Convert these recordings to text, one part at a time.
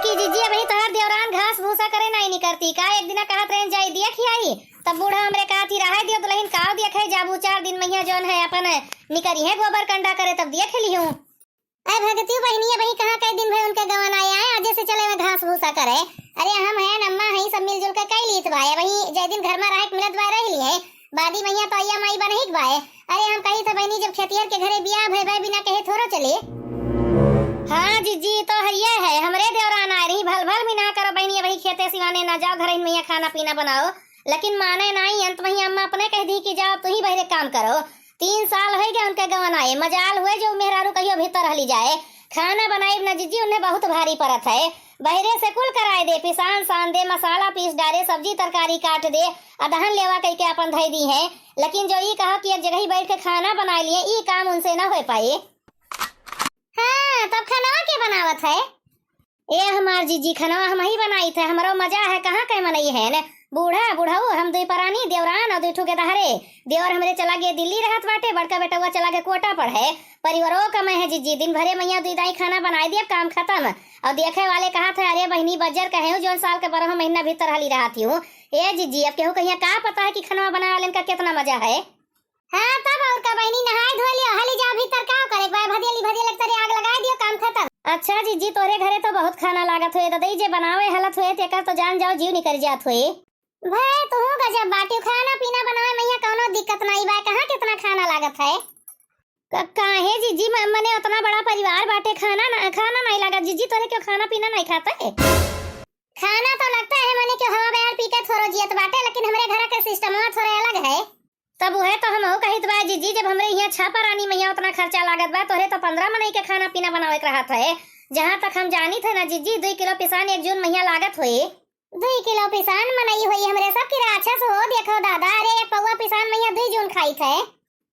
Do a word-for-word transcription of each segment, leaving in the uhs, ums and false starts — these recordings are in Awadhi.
जीजी, अबहीं तोहार देवरान घास भूसा करे नाई निकरती का? एक दिना कहत रहेन जाई देख आई, तब बूढ़ा हमरे कहत ही रहे दियो दुलहिन, काव देखे जाबू, चार दिन महिया जौन है अपन निकरी है गोबर कंडा करे, तब देख लिहूँ। अरे भगतियो बहिनी, अबहीं कहाँ कई दिन भई उनके गवन आए, आए आज से चले में घास भूसा करे। अरे हम हैं अम्मा, हई सब मिलजुल के कई लीत बाए। अबहीं जय दिन घर में रहे के मिलत बाए रह लिए, बादी महिया तो अइया माई बनही के बाए। अरे हम कही थे बहिनी, जब खेतिहर के घरे बियाह भय भय बिना कहे थोड़ो चले। हाँ जीजी, तो हइये है, हमरे देवरान आए रही, भल भल भी ना करो बहिनी, अबहीं खेते सिवाने ना जाओ, घर महिया खाना पीना बनाओ। लेकिन माने नाई, अंत महिया अम्मा अपने कह दी कि जाओ तू ही बहरे काम करो। तीन साल होइ गए उनके गवन आए, मजाल हुए जो मेहरारू कहियो भीतर हली जाए। खाना बनाइब न जीजी, उन्हें बहुत भारी परत है। बहरे से कुल कराए दे, पिसान सान दे, मसाला पीस डारे, सब्जी तरकारी काट दे, अदहन लेवा कइके अपन धई दी है। लेकिन जो ई कहो कि एक जगह ही बैठ के खाना बनाए लिए, ई काम उनसे न हो पाए। हाँ, तब खाना के बनावत है? ए हमार जीजी, खनवा हमही बनाई थे, हमरो मजा है, कहाँ के मनई है ने? बूढ़ा, बुढ़ऊ, हम दुई परानी, देवरान और दुई ठू के दहरे। देवर हमरे चला गए दिल्ली रहत बाटे, बड़का बेटवा चला गए कोटा पढ़े। परिवारो कमे है जीजी, दिन भरे मैया दुई दाई खाना बनाई दिया, काम खत्म। और देखे वाले कहा थे, "अरे बहिनी, बज्जर कहे हूँ, जौन साल के बारह महीना भीतर हली रहत ही हूँ।" ए जीजी, अब केहू कहिया का पता है कि खनवा बनावे वाले का कितना मजा है। हाँ, तब और का बहिनी, नहाए धोए लियो, हाली जाओ भीतर, का करे, बाय भदियली भदियल एक तरे आग लगाए दियो, काम खत्म। अच्छा जीजी, तोरे घरे तो बहुत खाना लागत हुए, ददई जे बनावे हलत हुए, तेकर तो जान जाओ जीव निकल जात हुए। भाई, तू गजब बाटियो, खाना पीना बनावे मैया कौनो दिक्कत नहीं बा, कहाँ कितना खाना लागत है? क-, काहे जीजी, म-, मने उतना बड़ा परिवार बाटे, खाना ना, खाना नहीं लागत जीजी, तोरे क्यों खाना पीना नहीं खाता है? खाना तो लगता है, मने क्यों हवा बयार पी के थोड़ो जियत बाटे, लेकिन हमरे घर के सिस्टमवा थोड़े अलग है। तब उहे तो हमहू कहित बा जीजी, जब हमरे यहाँ छह परानी मैया उतना खर्चा लागत बा, तोहरे तो पन्द्रह मनई के खाना पीना बनावे के रहत है। जहाँ तक हम जानित है ना जीजी, दुई किलो पिसान एक जून मैया लागत होई। दुई किलो पिसान मनई होई हमरे सब की राक्षस हो, देखो दादा, अरे एक पौवा पिसान मैया दुई जून खाइत है।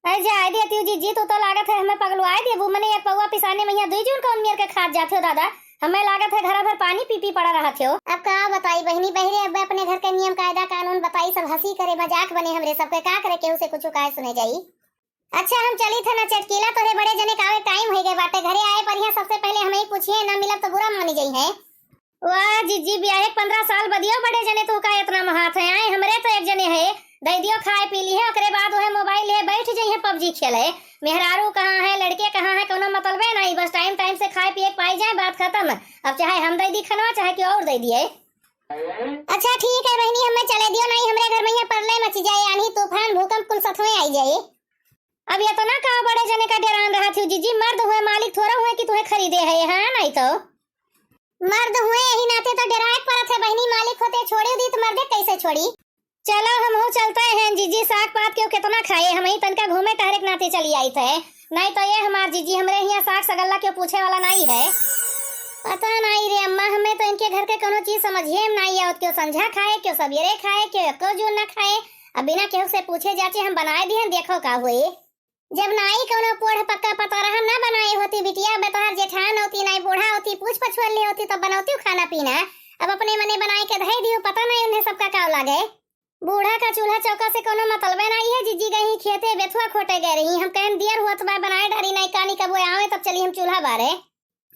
अरे जाए देती हूँ जीजी, तू तो लागत है हमें पगलुआए देबू, मने एक पौवा पिसाने मैया दुई जून कौन मेर के खात जात हो दादा। हमें लागत है घरा भर पानी पी पी पड़ा रहत हो। अब का बताई बहिनी, बहरे अब अपने घर के नियम कायदा कानून बताई, सब हंसी करे मजाक बने हमरे सबके, का करे केहू से कुछ काहे सुने जाई। अच्छा हम चली थे ना चटकीला, तोरे बड़े जने कावे टाइम हो गए बाटे, घरे आए पर यहाँ सबसे पहले हमें ही पूछिए, ना मिलब तो बुरा मानी जाई है। वाह जीजी, बियाहे के पन्द्रह साल बदियो बड़े जने तू का इतना महात है, आए हमरे तो एक जने है, दई दियो खाए पी ली है, ओकरे बाद वह मोबाइल है बैठ जाई है पबजी खेले। मेहरारू कहाँ है, लड़के कहाँ है, कोनो मतलबे नहीं, बस टाइम टाइम से खाए पिए के पाई जाए, बात खत्म। अब चाहे हम दे दी खनवा, चाहे केहू और दे दिए। अच्छा ठीक है बहिनी, हमें चले दियो, नहीं हमरे घर में ये परलय मची जाए, आंधी तूफान भूकंप कुल सथवे आई जाए। अब इतना का बड़े जने का डेरान रहत हो जीजी, मर्द हुए मालिक थोड़ा हुए कि तुहे खरीदे है, हाँ नहीं तो। मर्द हुए यही नाते तो डेराए के परत है बहिनी, मालिक होते छोड़ी दी तो मर्दे कैसे छोड़ी। चलो हमहू चलते हैं जीजी, साग पात के कितना खाए, हम ही तनका घूमे टहरे के नाते चली आई थे, नहीं तो ये हमार जीजी हमरे यहाँ साग सगल्ला क्यों पूछे वाला नहीं है। पता नहीं रे अम्मा, हमें तो इनके घर के कोनो चीज समझिए में नहीं आवत, क्यों संझा खाए, क्यों सवेरे खाए, क्यों एको जून ना खाए। अब बिना केहू से पूछे जाचे हम बनाए दिए, देखो का हुए। जब नाई कौनो पोढ़ पक्का पता रहा, ना बनाए होती बिटिया, अब तोहार जेठान होती, नाई बूढ़ा होती, पूछ पछुअल ले होती, तब बनौती खाना पीना। अब अपने मने बनाए के धई दियो, पता नहीं उन्हें सबका का लागे। बूढ़ा का चूल्हा चौका से कौनो मतलबे नाई है, जीजी गई खेते बेथुआ खोटे गए रही, हम कहन दियर होत बा, बनाए डारी नाई कानी कबो आवे, तब चली हम चूल्हा बारे।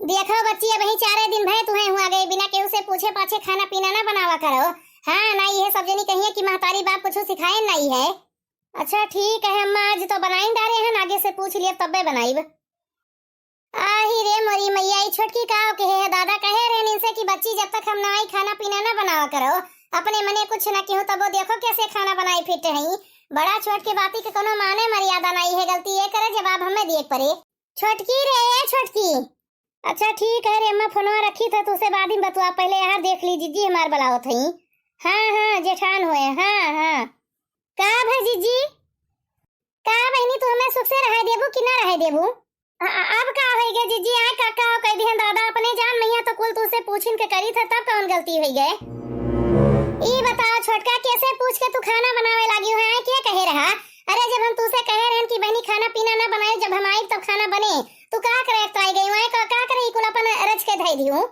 देखो बच्ची, अबहीं चारे दिन भय तुहें हुआ गए, बिना केहू से पूछे पाछे खाना पीना ना बनावा करो। हाँ, ना ये सब जनी कहिए कि महतारी बाप कुछ सिखाए नहीं है। अच्छा ठीक है अम्मा, आज तो बनाई डारे हैं, आगे से पूछ लिया तब्बे बनाइब। आही रे मोरी मैया, ई छोटकी का कहे है दादा, कहे रहन इनसे कि बच्ची जब तक हम ना आई खाना पीना ना बनावा करो, अपने मने कुछ ना कहूँ तबो देखो कैसे खाना बनाई फिट है। बड़ा छोट के बाती के कोनो माने मर्यादा नहीं है, गलती ये करे जवाब हमें दिए पड़े। छोटकी रे, ए छोटकी। अच्छा ठीक है रे अम्मा, फोनवा रखी था, तुसे बाद में बतुआ, पहले यहाँ देख ली जीजी हमार बुलावत हई। हाँ, हाँ, जेठान हुए, हाँ, हाँ। का भा जीजी? का बहिनी, तू हमें सुख से रहे देबू कि ना रहे देबू? अ-, अ-, अब का होई गे जीजी, आए का, का हो कह दिहन दादा, अपने जान मैया तो कुल तुसे पूछिन के करी था, तब कौन गलती होई गे? ई बताओ छोटका, कैसे पूछ के तू खाना बनावे लागी हो, आए के कहे रहा? अरे जब हम तुसे कहे रहन कि बहनी खाना पीना ना बनाए, जब हम आई तब खाना बने, तू का करे तो आई गई, आए का, का करे ई कुल अपन रच के धई दियो?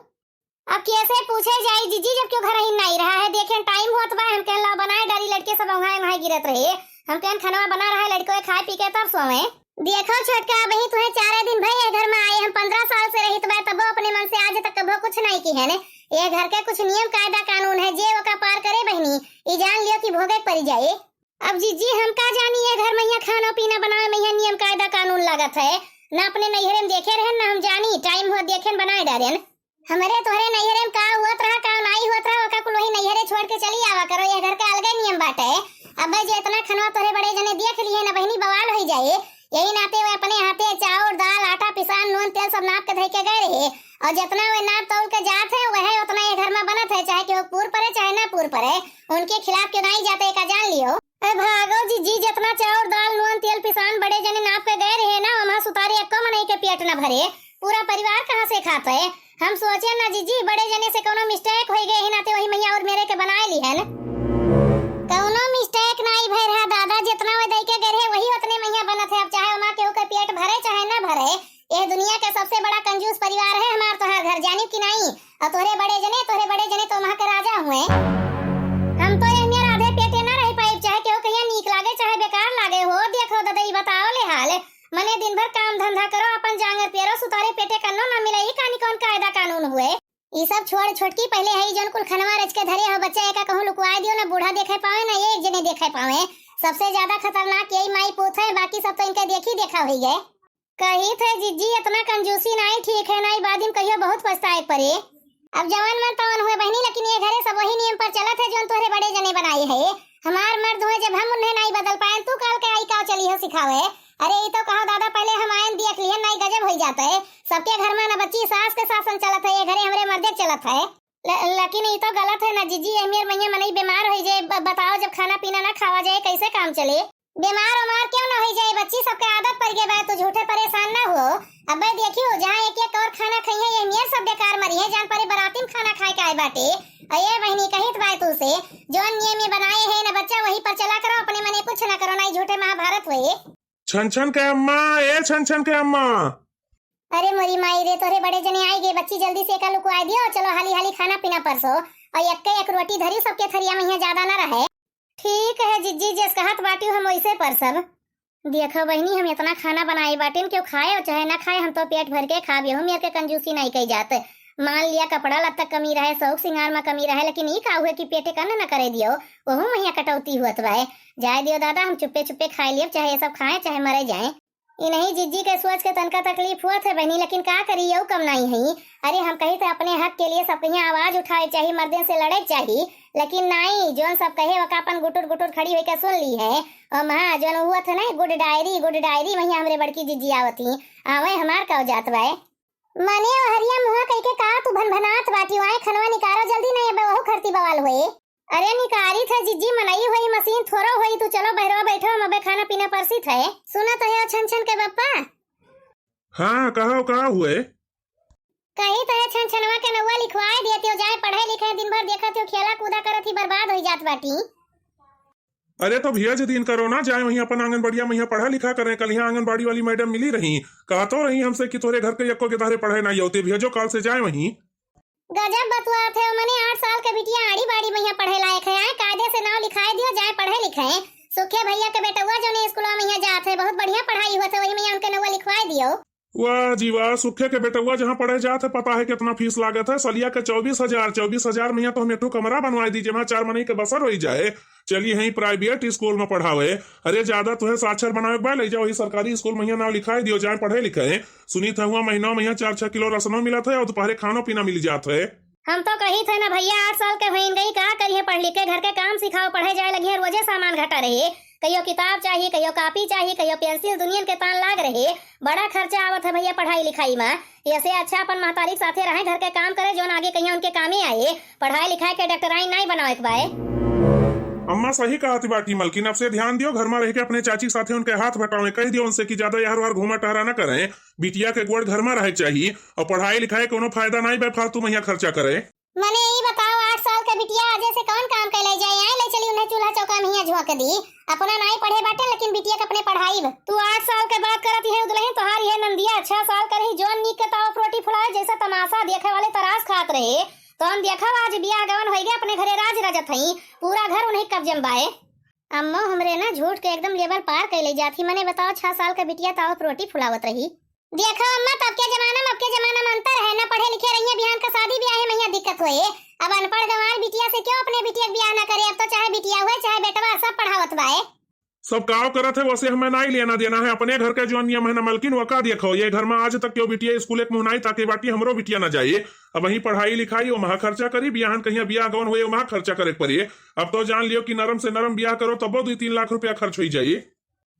अब कैसे पूछे जाई जीजी, जब क्यों घर ही नहीं रहा है। देखें टाइम होत बा, हम कहन लाओ बनाए डारी, लड़के सब उहाँ वहाँ गिरत रहे। हम कहन खनवा बना रहा है, लड़को खाए पी के तब सोवे। देखो छोटका, अबही तुहे चारे दिन भई है घर में आए, हम पन्द्रह साल से रहित बा, तबो अपने मन से आज तक कबो कुछ नहीं की है ने। ये घर के कुछ नियम कायदा कानून है, जे ओका पार करे बहिनी, ई जान लियो कि भोगे के परि जाए। अब जिज्जी हम का जानी, ये घर महिया खाना पीना बनावे महिया नियम कायदा कानून लागत है। ना अपने नैहरे में देखे रहन, ना हम जानी, टाइम हुआ देखेन बनाए डारेन। हमरे तोहरे नैहरे में का हुअत रहा, का नाई हुअत रहा, ओका कुल वही नैहरे छोड़ के चली आवा करो, ये घर के अलगे नियम बाटे। अब जे इतना खनवा तोहरे बड़े जने देख लिए ना बहिनी, बवाल होई जाए। यही नाते वे अपने हाथे चाउर, दाल, आटा, पिसान, नून, तेल सब नाप के धइ के गए रहे, और जितना वे नाप तौल के जात है, वह उतना ये घर में बनत है, चाहे केहू पूर परे, चाहे ना पूर परे। उनके खिलाफ केहू नाई जाते, का जान लियो। ए भागो जिज्जी, जितना चाउर, दाल, नून, तेल, पिसान बड़े जने नाप के गए रहे ना, वहाँ सुतारे एको मनई के पेट न भरे, पूरा परिवार कहाँ से खात है? हम सोचे ना जिज्जी, बड़े जने से कौनो मिस्टेक होई गए, ही नाते वही महिया और मेरे के बनाए लिहन। कौनो मिस्टेक नाई भय रहा दादा, जितना वे दई के गए रहे, वही उतने महिया बनत है। अब चाहे ओमा केहू के पेट भरे, चाहे ना भरे, ये दुनिया के सबसे बड़ा कंजूस परिवार है हमार तोहार घर, जानी कि नाई? और तोहरे बड़े जने, तोहरे बड़े जने तो वहाँ के राजा हुए। हम तो ये मेर आधे पेटे ना रह पाइब, चाहे केहू कहिया नीक लागे, चाहे बेकार लागे हो। देखो ददई, बताओ ले हाल, मने दिन भर काम धंधा करो, अपन जांगर पेरो, सुतारे पेटे कन्नो ना मिले, ई कानी कौन कायदा कानून हुए? ई सब छोड़ छोटकी, पहले है जौन कुल खनवा रच के धरे हो बच्चा, एका कहूँ लुकवाए दियो, ना बूढ़ा देखे पावे, ना एक जने देखे पावे। सबसे ज्यादा खतरनाक यही माई पूत है, बाकी सब तो इनके देखी देखा हुई गए। कही थे जिज्जी, इतना कंजूसी नाई ठीक है, नाई बाद में कहियो बहुत पछताए के पड़े। अब जवन मन तवन हुए बहिनी, लेकिन ये घरे सब वही नियम पर चलत है जौन तोहरे बड़े जने बनाए है। हमार मर्द हुए, जब हम उन्हें नाई बदल पाए, तू काल के आई का चली हो सिखावे? अरे ई तो कहो दादा, पहले हम आयन देख लिए, नाई गजब हो जाता है। सबके घर में ना बच्ची, सास के शासन चलत है, ये घरे हमरे मर्दे के चलत है। ल-, लेकिन ई तो गलत है ना जिज्जी, ये मेर मैया मनई बीमार हो जाए, ब-, बताओ जब खाना पीना ना खावा जाए कैसे काम चले? बीमार उमार क्यों ना हो जाए बच्ची, सबके आदत पड़ गए बा, तू झूठे परेशान ना हो। अबे देखियो, जहाँ एक एक और खाना खाई है, ये मेर सब बेकार मरी है, जान परे बराती में खाना खाए के आए बाटे। और ये बहिनी कहित बाय तू से, जौन नियम ये बनाए है ना बच्चा, वही पर चला करो, अपने मने कुछ ना करो, ना ही झूठे महाभारत हुए। छन छन के अम्मा, ए छन छन के अम्मा। अरे मोरी माई रे, तोरे बड़े जने आई गए बच्ची, जल्दी से एका लुकवाए दियो, चलो हाली हाली खाना पीना परसो, और एक एक रोटी धरी सबके थरिया में, यहाँ ज्यादा ना रहे। ठीक है जिज्जी, जैस कहत बाटी हम वैसे परसब। देखो बहिनी, हम इतना खाना बनाए बाटिन, केहू खाए और चाहे ना खाए, हम तो पेट भर के खाब, यहू मेर के कंजूसी नहीं कही जात। मान लिया कपड़ा लत्ता कमी रहे, शौक सिंगार में कमी रहे, लेकिन ई का हुए कि पेटे कन्न न करे दियो, वहू महिया कटौती हुअत बाए। जाए दियो दादा, हम चुप्पे चुप्पे खाए लियब, चाहे ये सब खाए चाहे मरे जाए। इन्हीं जिज्जी के सोच के तनका तकलीफ हुअत है बहिनी, लेकिन का करी, यहू कम नाई है। अरे हम कही थे अपने हक के लिए सब कहीं आवाज उठाए चाही, मर्दन से लड़े चाही, लेकिन नाई, जौन सब कहे वका अपन गुटुर गुटुर खड़ी होके सुन ली है। और माँ जौन हुआ थे ना गुड डायरी, गुड डायरी, वहीं हमरे बड़की जिज्जी आवत ही, आवे हमार का जात बाए। मने ओ हरिया मुँहा कह के का तू भनभनात बाटी, आए खनवा निकारो जल्दी, नहीं अबे वहू खरती बवाल हुए। अरे निकारी थे जिज्जी, मनई होई, मशीन थोरो होई, तू चलो बहरवा बैठो, हम अबे खाना पीना परसी थे। सुनत है ओ छन छन के बप्पा? हाँ, कहो का हुए? कही थे छन छनवा के नौवा लिखवाए दिए, त्यो जाए पढ़े लिखे, दिन भर देखत हो खेला कूदा करत ही बर्बाद होई जात बाटी। अरे तो भेज दिन करो ना, जाए वहीं अपन आंगनबाड़िया में यहाँ पढ़ा लिखा करें, कल यहाँ आंगनबाड़ी वाली मैडम मिली रही, कहा तो रही हमसे कि तोरे घर के यक्को के दारे पढ़े ना होते, भेजो काल से जाए वहीं। गजब बतुआ थे, मने आठ साल के बिटिया आड़ी बाड़ी में यहाँ पढ़े लायक है, आए कायदे से नाव लिखाए दियो, जाए पढ़े लिखे। सुखे भैया के बेटउआ जौने स्कूलवा में यहाँ जात है, बहुत बढ़िया पढ़ाई हुआ थे, वही में यहाँ उनके नौवा लिखवाए दियो। वाह जी वाह, सुखे के बेटउआ जहाँ पढ़े जात है, पता है कितना फीस लागत है? सलिया के चउबीस हजार, चउबीस हजार में यहाँ तो हम एक ठो कमरा बनवाए दी, जहाँ चार मनई के बसर होई जाए। चलिए यहीं प्राइवेट स्कूल में पढ़ावे। अरे ज्यादा तुहे साक्षर बनावे के बा, ले जाओ वही सरकारी स्कूल में यहाँ नाव लिखाए दियो, जाए पढ़े लिखे। सुनी था हुआ महीना में यहाँ चार छह किलो रसनो मिलत है और दोपहरे खानो पीना मिल जात है। हम तो कही थे ना भैया, आठ साल के होइन गई, का करिए पढ़ लिख के, घर के काम सिखाओ, पढ़े जाए लगिए, रोजे सामान घटा रहे, कहियो किताब चाहिए, कहियो कापी चाहिए, कहियो पेंसिल, दुनियन के तान लाग रहे, बड़ा खर्चा आवत है भैया पढ़ाई लिखाई में। ऐसे अच्छा अपन महतारी के साथे रहे, घर के काम करे, जौन आगे कहिया उनके कामे आए। पढ़ाई लिखाई के डॉक्टराइन नाई बनावे के बाए। अम्मा सही कहत बाटी मलकिन, अब से ध्यान दियो, घर में रह के अपने चाची के साथे उनके हाथ बटावे, कह दियो उनसे कि ज्यादा यार वार घूमा टहरा न करें, बिटिया के गोड़ घर में रहे चाहिए और पढ़ाई लिखाई कोनो फायदा नाई बे फालतू महिया खर्चा करे। मने ई बताओ, आठ साल के बिटिया अजय से कौन काम कैले जाए? आए ले चली उन्हें चूल्हा चौका में हियां झोंक दी। अपना नाई पढ़े बाटे, लेकिन बिटिया के अपने पढ़ाई। तू आठ साल के बात करत है दुल्हन, तोहार ये नंदिया छह साल के रही, जौन नीक के ताव रोटी फुलाए, जैसे तमाशा देखे वाले तराश खात रहे। तो हम देखा आज बियाह गवन होई गए, अपने घरे राज रजत हई, पूरा घर उन्हीं कब्जे में बाए। अम्मो हमरे ना झूठ के एकदम लेवल पार कैले जात ही। मने बताओ, छह साल के बिटिया ताव रोटी फुलावत रही। देखो अम्मा, तब के जमाना में, अब के जमाना में अंतर है ना। पढ़े लिखे रहिए, बिहान का शादी ब्याह में यहाँ दिक्कत होए। अब अनपढ़ गंवार बिटिया से क्यों अपने बिटिया के बियाह ना करे? अब तो चाहे बिटिया हुए, चाहे बेटवा, सब पढ़ावत बाए। सब काव करत है, वसे हमें नाई लेना देना है। अपने घर के जौन नियम है ना मलकिन, वका देखो, ये घर में आज तक क्यों बिटिया स्कूल एक मुँह नाई ताके बाटी, हमरो बिटिया ना जाए। अब वहीं पढ़ाई लिखाई, ओमहा खर्चा करी, बियाहन कहिया बियाह गौन होए, ओमहा खर्चा करे के पड़ी। अब तो जान लियो कि नरम से नरम बियाह करो, तबो दुई तीन लाख रुपया खर्च होई जाई।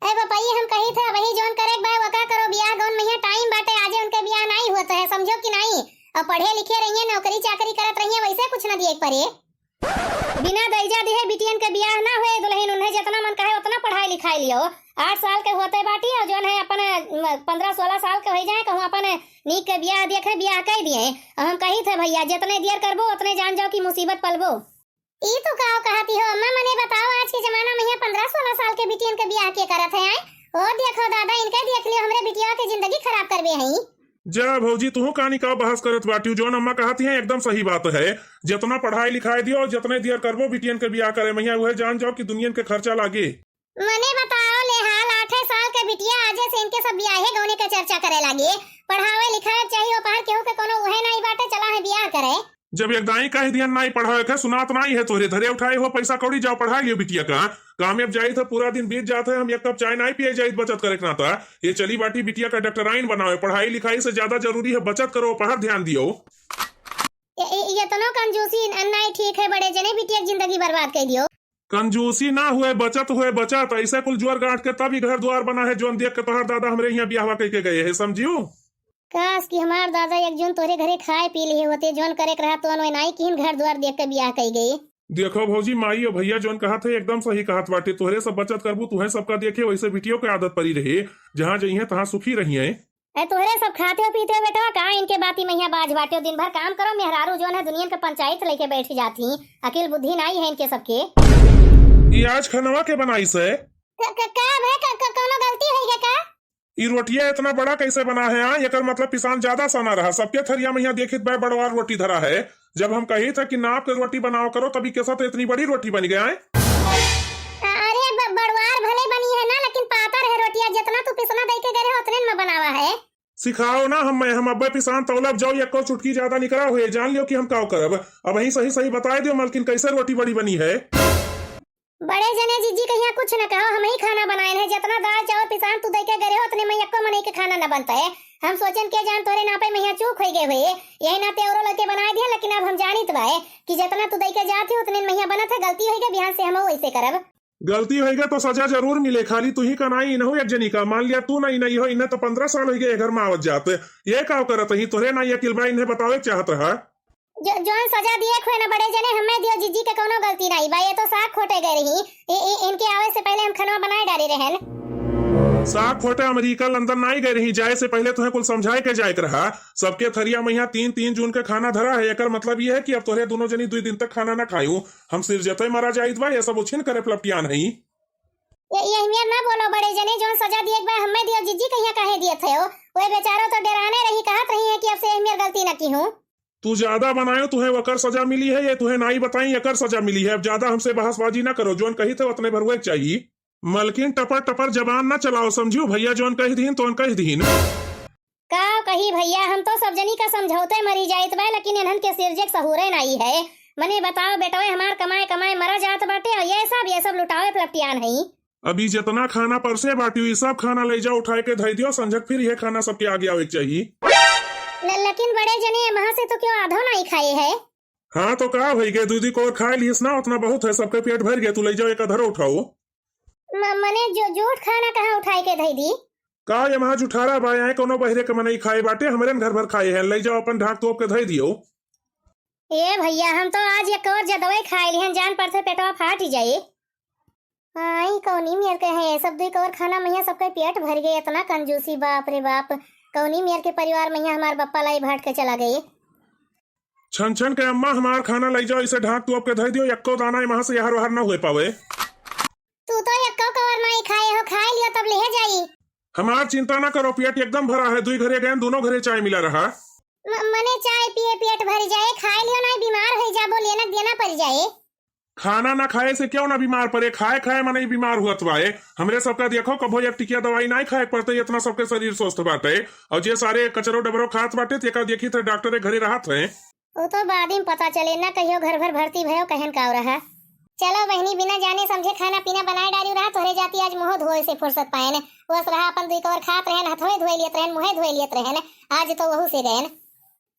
ए बपई, हम कही थे, वही जौन करे के बा, वका करो, बियाह गौन महिया टाइम बाटे, आजे उनके बियाह नाई होत है, समझो कि नाई? अब पढ़े लिखे रहिए, नौकरी चाकरी करत रहिए, वैसे कुछ ना दिए के पड़े। बिना दईजा दिहे बिटियन के बियाह ना होए दुल्हन, उन्हें जितना मन कहे उतना पढ़ाई लिखाई लियो। आठ साल के होते बाटी और जौन है अपन, म, पन्द्रह सोलह साल के हो जाए, कहूँ अपन नीक के बियाह देखे, बियाह कह दिए। और हम कही थे भैया, जितने देर करबो उतने जान जाओ कि मुसीबत पलबो। ई तू का कहती हो अम्मा? मने बताओ, आज के जमाना में यहाँ पन्द्रह सोलह साल के बिटियन के बियाह के करत है, आए? ओ देखो दादा, इनके देख लियो, हमरे बिटिया के जिंदगी खराब करबे हैं। जा भौजी, तुहू कानी का बहस करत बाटियो, जौन अम्मा कहती हैं एकदम सही बात है। जितना पढ़ाई लिखाई दियो, जितने दियर करबो बिटियन के बियाह करे, मैया उहे जान जाओ कि दुनियन के खर्चा लागे। मने बताओ ले हाल, आठे साल के बिटिया आजे से इनके सब बियाहे गौने के चर्चा करे लागे। पढ़ावे लिखावे चाहिए, ओपहर केहू के कोनो उहे नाई बाटे, चला है बियाह करे। जब एक दाई कह दियन नाई पढ़ावे के, सुनात नाई है तोहरे, धरे उठाए हो पैसा कौड़ी, जाओ पढ़ाई लियो बिटिया का। कामे अब जाइत है, पूरा दिन बीत जात है, हम एक कप चाय नाई पिए जाइत बचत करे के नाता। ये चली बाटी बिटिया का डॉक्टराइन बनावे, पढ़ाई लिखाई से ज्यादा जरूरी है बचत करो, ओपहर ध्यान दियो। ए, ए, ये तनो कंजूसी न-, नाई ठीक है बड़े जने, बिटिया की जिंदगी बर्बाद कर दियो। कंजूसी ना हुए, बचत हुए, बचत। ऐसे कुल जोर गांठ के तब ही घर द्वार बना है, जौन देख के तोहार दादा हमरे यहाँ बियाहवा कह के गए है, समझियो? काश कि हमार दादा एक जून तोरे घरे खाए पी लिए होते, जौन करे के रहा तौन वही नाई किहिन, घर द्वार देख के बियाह कई गई। देखो भौजी, माई और भैया जौन कहत है एकदम सही कहत बाटे। तोहरे सब बचत करबू, तुहे सबका देखे, वैसे बिटियो के आदत परी रहे, जहाँ जइहे तहाँ सुखी रहिए। ए, तोहरे सब खाते हो पीते हो बेटवा, का इनके बाती में यहाँ बाज बाटे हो? दिन भर काम करो, मेहरारू जौन है दुनियन के पंचायत लेके बैठ जाती, अकिल बुद्धि नाई है इनके सबके। ई आज खनवा के बनाई से? क-, क-, का भे, क-, क-, कौनो गलती है का? ई रोटिया इतना बड़ा कैसे बना है? हाँ, एकर मतलब पिसान ज्यादा सना रहा। सबके थरिया में यहाँ देखित बे बड़वार रोटी धरा है। जब हम कही था कि नाप के रोटी बनाओ करो, तभी कैसा तो इतनी बड़ी रोटी बन गया है। अरे ब-, बड़वार भले बनी है ना, लेकिन पातर है रोटिया। जितना तू पिसना दे के गए हो, उतने में बनावा है। सिखाओ ना हम, हम अब्बे पिसान तौलब जाओ, एको चुटकी ज्यादा निकरा हुए, जान लियो कि हम काव करब। अब ही सही सही बताए दियो मलकिन, कैसे रोटी बड़ी बनी है। बड़े जने जिज्जी कहिया कुछ न कहो, हम ही खाना बनाए हैं। जितना दाल चावल पिसान तू दे के गए हो, उतने में एको मनई के खाना न बनता है। हम सोचन के जान तोरे नापे में यहाँ चूक हो गए हुए, यही नाते औरो लगे बनाए दिया, लेकिन अब हम जानित बाए कि जितना तू दे के जाती हो, उतने में यहाँ बनत है। गलती हो गई, बिहान से हम वैसे करब। गलती होइगे तो सजा जरूर मिले, खाली तू ही का नाई, इनहू एक जनी का। मान लिया तू नाई, नाई हो, इन्हें तो पन्द्रह साल होइगे ये घर में आवत जात। ये का करत ही? तोरे नाई अकिल बा, इन्हें बतावे चाहत रहा। जो, जौन सजा दिए खुए ना बड़े जने, हमें दियो, जिज्जी के कौनो गलती नाई बा। ये तो साग खोटे गए रही। ए, ए, इनके आवे से पहले हम खनवा बनाए डाले रहन। साग खोटे अमेरिका लंदन नाई गए रही, जाए से पहले तुम्हें कुल समझाए के जाए के रहा। सबके थरिया में यहाँ तीन, तीन जून के खाना धरा है, एकर मतलब ये है कि अब तोरे दोनों जनी दुई दिन तक खाना ना खायू। हम सिरजते मरा जाइत बा, ये सब उछिन करे पलपटियान हई। ये, ये हमियर ना बोलो बड़े जने, जौन सजा दिए के बा हमें दियो, जिज्जी कहिया काहे दिए थे हो? ओए बेचारो तो डेराने रही, कहत रही है कि अब से हमियर गलती ना की हूँ। तू ज्यादा बनायो, तुहे वकर सजा मिली है, ये तुहे नाई बताई, एकर सजा मिली है। अब ज्यादा हमसे बहसबाजी ना करो, जौन कही थे उतने भरुए के चाहिए। मलकिन टपर टपर जबान ना चलाओ, समझियो? भैया जौन कह दीन, तौन कह दीन। का कही भैया, हम तो सब जनी का समझौते मरी जाइत बा, लेकिन इन्हन के सिरजे के सहूरे नाई है। मने बताओ बेटवे, हमार कमाए कमाए मरा जात बाटे और ये सब, ये सब लुटावे पलपटियान हई। अभी जितना खाना परसे बाटी, ई सब खाना ले जाओ, उठाए के धई दियो, संझक फिर ये खाना सबके आगे आवे के चाहिए। ल-, लेकिन बड़े जने, वहां से तो क्यों आधो नाई खाए है? हाँ तो का भई गे, दू दू कोर खाए लिहिस ना, उतना बहुत है, सबके पेट भर गया, तू ले जाओ, एक अधरो उठाओ। म-, मने जो जूठ खाना कहाँ उठाए के धई दी? का ये महा जुठारा बा, यहाँ कोनो बहरे के मनई खाए बाटे, हमरे न घर भर खाए हैं, ले जाओ अपन ढाक तोप के धई दियो। ए भैया, हम तो आज एक और जदवे खाए लिहन, जान पड़ते पेटवा फाट ही जाए। आई कौनी मेर के हैं ये सब, दुई कौर खाना में यहाँ सबके पेट भर गए, इतना कंजूसी, बाप रे बाप। कौनी मेर के परिवार में यहाँ हमार बप्पा लाई भाट के चला गए। छन छन के अम्मा हमार खाना ले जाओ, इसे ढाक तोप के धर दियो, यक्को दाना एमा से यहर वहर न हुए पावे। तू तो यक्को कवर नाई खाए हो, खाए लियो तब ले जाई। हमार चिंता ना करो, पेट एकदम भरा है, दुई घरे गए, दोनों घरे चाय मिला रहा। म-, मने चाय पिए पेट भर जाए, खाए लियो नाई बीमार हो जाबो, लेना देना पड़ जाए। खाना ना खाए से क्यों ना बीमार पड़े, खाए खाए मनई बीमार हुअत बाए। हमरे सबका देखो, कभो एक टिकिया दवाई नाई खाए के पड़ते, इतना सबके शरीर स्वस्थ बाटे। और जे सारे कचरो डबरो खात बाटे, तेका देखी थे डॉक्टर के घरे रहत है। उ तो बाद में पता चले, ना कहियो घर भर भर्ती भयो, कहन काव रहा। चलो बहिनी, बिना जाने समझे खाना पीना बनाए डालियो रहा, तोहरे जाति आज मुँह धोए से फुर्सत पाएन। बस रहा अपन दुई कवर खात रहन, हथवे धोए लियत रहन, मुँहे धोए लियत रहन, आज तो वहू से गएन।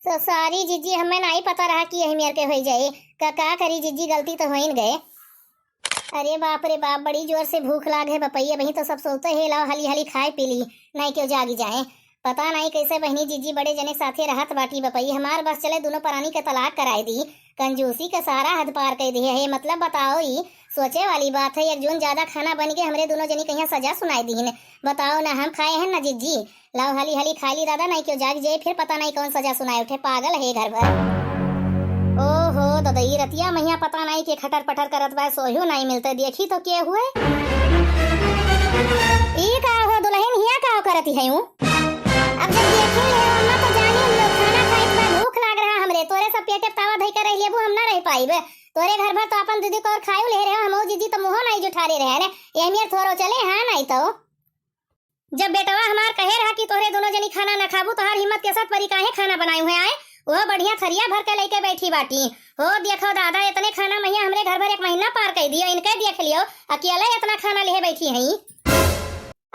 तो sorry जिज्जी, हमें नाई पता रहा कि यही मेर के होई जाए। का, का करी जिज्जी, गलती तो होइन गए। अरे बाप रे बाप, बड़ी जोर से भूख लाग है बपई, अबहीं तो सब सोते है, लाओ हाली हाली खाए पी ली, नाई केउ जागी जाए। पता नाई कैसे बहिनी जिज्जी बड़े जने साथे रहत बाटी बपई, हमार बस चले दुनो परानी के तलाक कराए दी। कंजूसी के सारा हद पार कर दिए है, मतलब बताओ, ई सोचे वाली बात है। एक जून ज्यादा खाना बन के हमरे दुनो जनी कहिया सजा सुनाए दीन। बताओ ना, हम खाए हैं ना जिज्जी, लाओ हाली हाली खाई ली दादा, नाई केउ जाग जाए, फिर पता नाई कौन सजा सुनाए उठे, पागल है घर भर। ओहो ददई, रतिया महिया पता नाई के खटर पटर करत बा, सोहियो नाई मिलते, देखी तो के हुए। ई का हो दुलहिन, हिया का करती है ऊ? अब जब देखी ले अम्मा तो जानी हम लोग खाना खाइत बा, भूख लाग रहा हमरे, तोरे सब पेटे तावा धई के रह लेबू, हम ना रह पाइब। तोरे घर भर तो अपन दीदी को और खायू ले रहे हो, हमहू जिज्जी तो मुँहो नाई जुठारे रहे ने, यही मेर थोरो चले, हाँ नाई तो। जब बेटवा हमार कहे रहा कि तोहरे दुनो जनी खाना न खाबू, तोहार हिम्मत के साथ परी काहे खाना बनाई हुए आए? वो बढ़िया थरिया भर के लेके बैठी बाटी। हो देखो दादा, इतने खाना महिया हमरे घर भर एक महीना पार कर दियो, इनके देख लियो, अकेले इतना खाना लेहे बैठी हैं।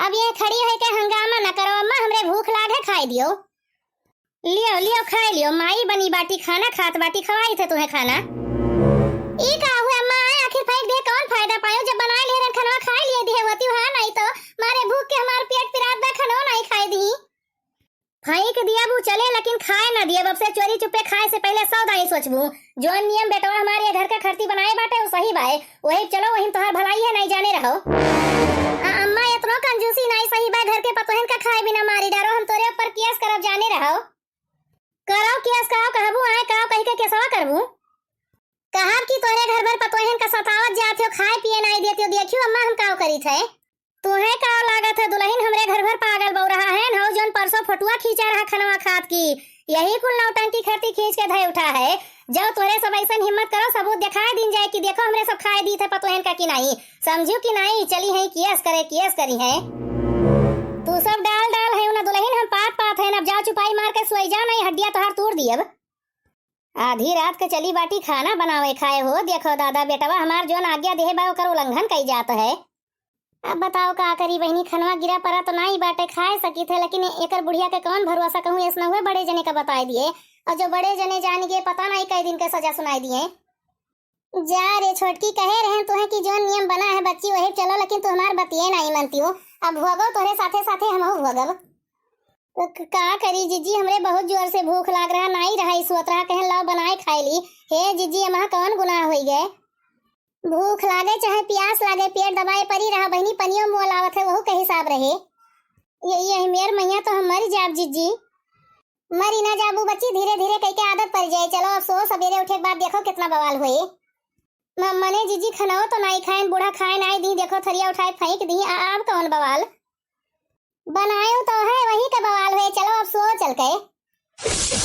अब ये खड़ी होके हंगामा न करो अम्मा, हमरे भूख लाग है, खाए दियो। लियो, लियो, खाए लियो, माई बनी बाटी, खाना खात बाटी, खवाई थे तुम्हें खाना। ई का हुआ अम्मा, आखिर फेंक दे, कौन फायदा पायो? जब बनाए ले रहन खनवा, खाए लिए दिए होती, हाँ, नाई तो मारे भूख के हमार पेट पिरात बा, खनवा नाई खाए दी। फेंक दिया बू चले, लेकिन खाए ना दिया। अब से चोरी चुप्पे खाए से पहले सौ दाई सोचबू। जौन नियम बेटवा हमारे घर का खरती बनाए बाटे, वो सही बाए। वही चलो, वही तोहार भलाई है, नाई जाने रहो। आ, अम्मा, इतनो कंजूसी नाई सही बा, घर के पतोहन का खाए बिना मारी डारो, हम तोरे ऊपर केस करब, जाने रहो। करो केस, काव कहबू आए, काव कह के केसवा करबू? कहब कि तोहरे घर भर पतोहन का सतावत जात हो, खाए पिए नाई देत हो, देखियो अम्मा हम काव करी थे। तोहे काव लागत है दुलहिन, हमरे घर भर पागल बौ रहा है, हौ जौन परसों फोटुआ खींचा रहा खनवा खात की, यही कुल नौटंकी खरती खींच के धय उठा है। जब तोहरे सब ऐसन हिम्मत करो, सबूत दिखाए दिन जाए कि देखो हमरे सब खाए दी थे पतोहन का कि नाई, समझू कि नाई, चली है केस करे, केस करी है। तू सब डाल डाल है ना दुलहिन, हम पात पात है, अब जाओ चुपाई मार के सोई जा, नाई हड्डिया तोहार तोड़ दियब। आधी रात के चली बाटी खाना बनावे खाए हो, देखो दादा बेटवा हमार जौन आज्ञा देहे बा ओकर उल्लंघन कई जात है। अब बताओ का करी बहिनी, खनवा गिरा परा तो नाई बाटे, खाए सकी थे, लेकिन एकर बुढ़िया के कौन भरोसा, कहूँ ऐस न हुए बड़े जने का बताए दिए, और जो बड़े जने जान गए पता नाई कई दिन के सजा सुनाई दिए। जा रे छोटकी, कहे रहन तुहे कि जौन नियम बना है बच्ची वही चलो, लेकिन तू हमार बतिये नाई मनती हो। अब भोगो तोहरे साथे साथे हमहू भोगब। तो क-, का करी जिज्जी, हमरे बहुत जोर से भूख लाग रहा, नाई रहा ई सोत रहा, कहन लाओ बनाए खाए ली। हे जिज्जी, एमा कौन गुनाह होई गए? भूख लागे चाहे प्यास लागे, पेट दबाए परी रहा बहिनी, पनियो मुँह लावत है, वहू के हिसाब रहे। ये, ये मेर मैया तो हम मर जाब जिज्जी। मरी ना जाबू बच्ची, धीरे धीरे कई के आदत पड़ जाए। चलो अब सो, सवेरे उठे के बाद देखो कितना बवाल होए। म-, मने जिज्जी खनवा तो नाई खाएन, बूढ़ा खाए नाई दी, देखो थरिया उठाए फेंक दी, आ-, अब कौन बवाल? बनायो तो है, वही का बवाल हुए, चलो अब सो चल के।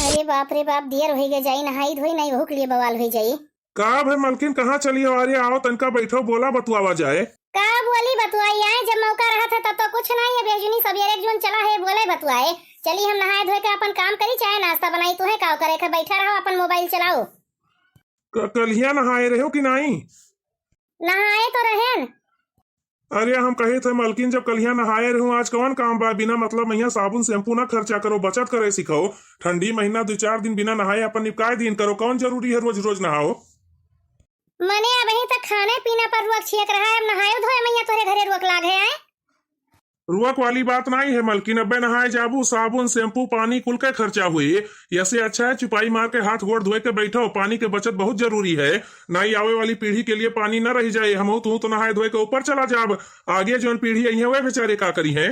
अरे बाप रे बाप, देर होई गए, जाई नहाई धोई, नाई वहू के लिए बवाल होई जाई। का भे मलकिन, कहाँ चली हो? अरे आओ तनका बैठो, बोला बतुआवा जाए। का बोली बतुआई आए, जब मौका रहा था तब तो कुछ नाई है, बेजुनी सवेरे जौन चला है बोले बतुआए। चली हम नहाए धोए के अपन काम करी, चाहे नाश्ता बनाई, तुहे का करे के, बैठा रहो अपन मोबाइल चलाओ। क-, कलिया नहाए रहे हो कि नाई? नहाए तो रहेन। अरे हम कहे थे मलकिन, जब कलिया नहाए रहू, आज कौन काम बा? बिना मतलब मैया साबुन शैम्पू ना खर्चा करो, बचत करे सिखाओ। ठंडी महीना दो चार दिन बिना नहाए अपन निपकाए दिन करो, कौन जरूरी है रोज रोज नहाओ? मने अबहीं तक खाने पीना पर रोक छियक रहा है, अब नहाए धोए मैया तोरे घरे रोक लाग है, आए? रुअक वाली बात नाई है मलकिन, अब्बे नहाए जाबू, साबुन, शैम्पू, पानी कुल के खर्चा हुई। यसे अच्छा है चुपाई मार के हाथ गोड़ धोए के बैठो, पानी के बचत बहुत जरूरी है। नाई आवे वाली पीढ़ी के लिए पानी न रह जाए, हमहू तू तो नहाए धोए के ऊपर चला जाब, आगे जौन पीढ़ी आई है वह बेचारे का करी है।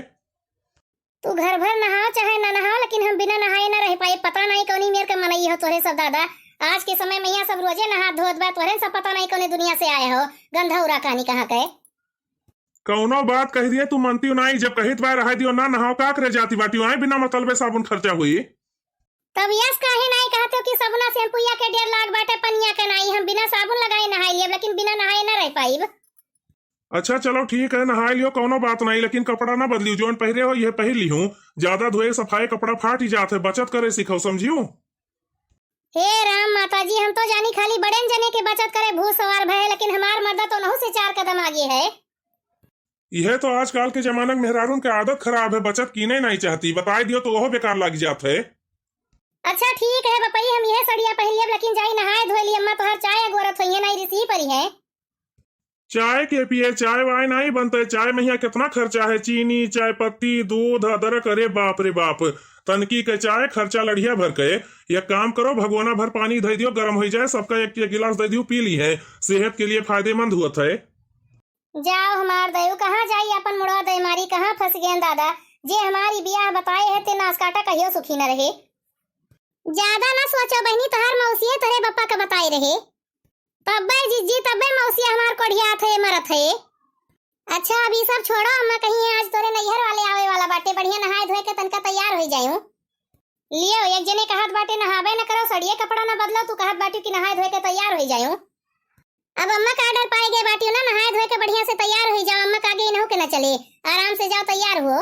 तू घर भर नहाओ चाहे ना नहाओ, लेकिन हम बिना नहाए ना रह पाए। पता नाई कौनी मेर के मनई हो तोरे सब दादा, आज के समय में यहाँ सब रोजे नहा धोत बा, तोरे सब पता नाई कौने दुनिया से आए हो, गंधा उरा कहानी कहाँ के। कौनो बात कह दिए तू मनती नाई, जब कहित बा रह दियो ना नहाओ, का करे जाती बाटी, आए बिना मतलबे साबुन खर्चा हुई। तब यस काहे नाई कहते हो कि सबना शैम्पूया के डेढ़ लाख बाटे पनिया के नाई, हम बिना साबुन लगाए नहाए लियब, लेकिन बिना नहाए ना रह पाइब। अच्छा चलो ठीक है, नहाए लियो, कौनो बात नाई, लेकिन कपड़ा ना बदलियो, जौन पहिरे हो यह पहिर लिहूं। ज्यादा धोए सफाए कपड़ा फाट ही जात है, बचत करे सिखाओ, समझियो। हे राम माता जी, हम तो जानी खाली बड़ेन जने के बचत करे भूत सवार भय, लेकिन हमार मर्दा तो नहु से चार कदम आगे है। यह तो आजकल के जमाना के मेहरारून के आदत खराब है, बचत कीने नहीं चाहती, बताई दियो तो वह बेकार लग जात है। अच्छा ठीक है बपई, हम यह सड़िया पहन लियब, लेकिन जाई नहाए धोए ली, अम्मा तोहर चाय अगोरत होइए, नहीं रिसी परी है। चाय के पिए, चाय वाय नहीं बनते, चाय में यहाँ कितना खर्चा है, चीनी, चाय पत्ती, दूध, अदरक, अरे बाप रे बाप, तनकी के चाय खर्चा लड़िया भर के। एक काम करो, भगोना भर पानी धई दियो, गरम हो जाए, सबका एक एक गिलास दे दियो, पी ली है, सेहत के लिए फायदेमंद हुआ है। जाओ हमार दयू, कहाँ जाई अपन मुड़वा दे मारी, कहाँ फंस गए दादा। जे हमारी बियाह बताए है ते नास काटा कहियो सुखी न रहे। ज्यादा ना सोचो बहनी, तोहार मौसिये तोरे बप्पा के बताए रहे। तब्बे जिज्जी, तब्बे मौसिया हमार कोढ़िया थे, मरत है। अच्छा, अभी सब छोड़ो, अम्मा कहीं आज तोरे नैहर वाले आवे वाला बाटे, बढ़िया नहाए धोए के तनका तैयार हो जायूं। लियो, एक जने कहत बाटे नहाबे न करो, सड़िए कपड़ा न बदलो, तू कहत बाटी कि नहाए धोए के तैयार हो जायूं। अब अम्मा का डर पाए गए बाटियो ना, नहाए धोए के बढ़िया से तैयार हो जाओ, अम्मा का आगे इनहू के न चले, आराम से जाओ तैयार हो।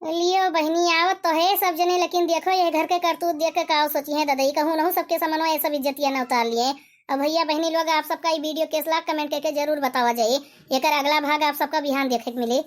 लियो बहनी, आवत तो है सब जने, लेकिन देखो ये घर के करतूत देख के का सोची है ददई, कहूँ नहु सबके समनवा ये सब इज्जतिया न उतार लिए। अब भैया बहनी लोग, आप सबका ये वीडियो कैस लाग, कमेंट करके जरूर बतावा जाए। एकर अगला भाग आप सबका बिहान देखे के मिले।